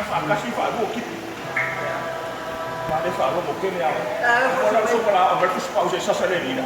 Faatasi faalua tipi. Le faalogo tele a oe. Lau sopa la aumai le tusipau se i sasa le lila.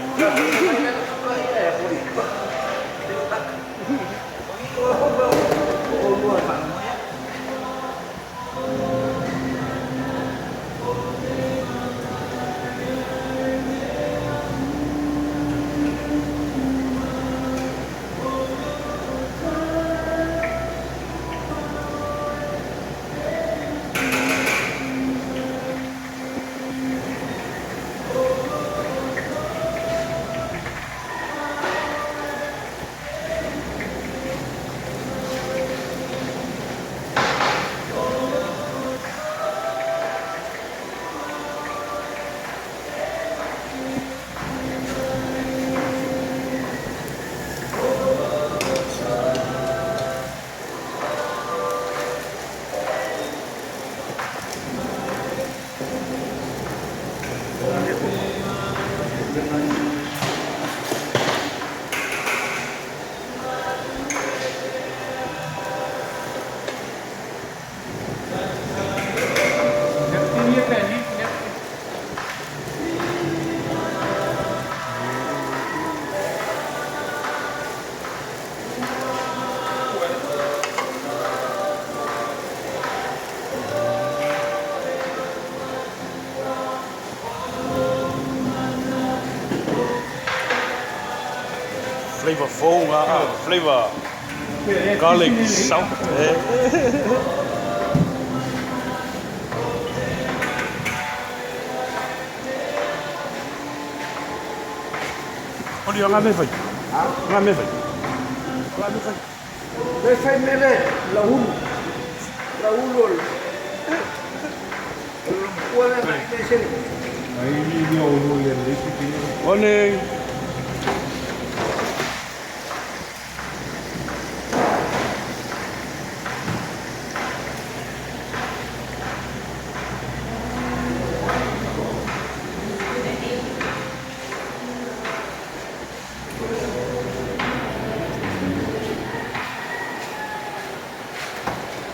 Flavor fou nga a flavor garlic salt. Oli nga me fai. Nga me fai. Nga me fai. Me fai mele la ulu. La ulu o le. Ua le nai me sele. One.